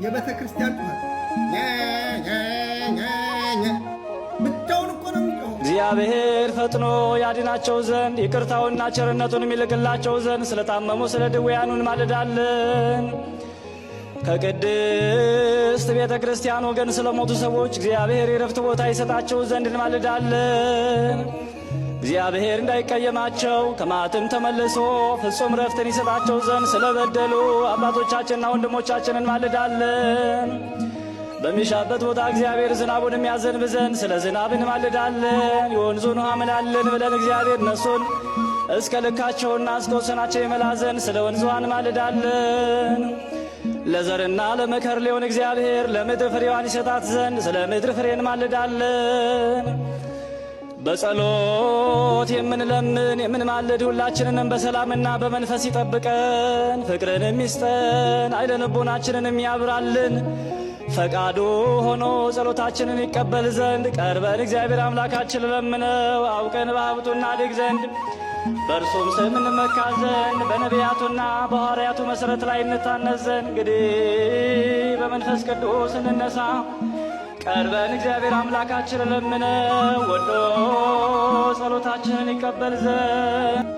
የቤተ ክርስቲያን ጩኸት ብቻውን እኮ ነው የሚጮኸው። እግዚአብሔር ፈጥኖ ያድናቸው ዘንድ ይቅርታውና ቸርነቱን የሚልክላቸው ዘንድ ስለታመሙ ስለ ድውያኑ እንማልዳለን። ከቅድስት ቤተ ክርስቲያን ወገን ስለሞቱ ሰዎች እግዚአብሔር የረፍት ቦታ ይሰጣቸው ዘንድ እንማልዳለን። እግዚአብሔር እንዳይቀየማቸው ከመዓትም ተመልሶ ፍጹም ረፍትን ይሰጣቸው ዘንድ ስለበደሉ አባቶቻችንና ወንድሞቻችን እንማልዳለን። በሚሻበት ቦታ እግዚአብሔር ዝናቡን የሚያዘንብ ዘንድ ስለ ዝናብ እንማልዳለን። የወንዙን ውሃ ምላልን ብለን እግዚአብሔር እነሱን እስከ ልካቸውና እስከ ወሰናቸው ይመላ ዘንድ ስለ ወንዝ ውሃ እንማልዳለን። ለዘርና ለመከር ሊሆን እግዚአብሔር ለምድር ፍሬዋን ይሰጣት ዘንድ ስለ ምድር ፍሬ እንማልዳለን። በጸሎት የምንለምን የምንማልድ ሁላችንንም በሰላምና በመንፈስ ይጠብቀን፣ ፍቅርንም ይስጠን፣ ዓይነ ልቦናችንንም ያብራልን። ፈቃዱ ሆኖ ጸሎታችንን ይቀበል ዘንድ ቀርበን እግዚአብሔር አምላካችን ለምነው አውቀን በሀብቱ እናድግ ዘንድ በእርሱም ስም እንመካ ዘንድ በነቢያቱና በሐዋርያቱ መሠረት ላይ እንታነጽ ዘንድ እንግዲህ በመንፈስ ቅዱስ እንነሳ። ቀርበን እግዚአብሔር አምላካችን ለምነው ወዶ ጸሎታችንን ይቀበል ዘንድ።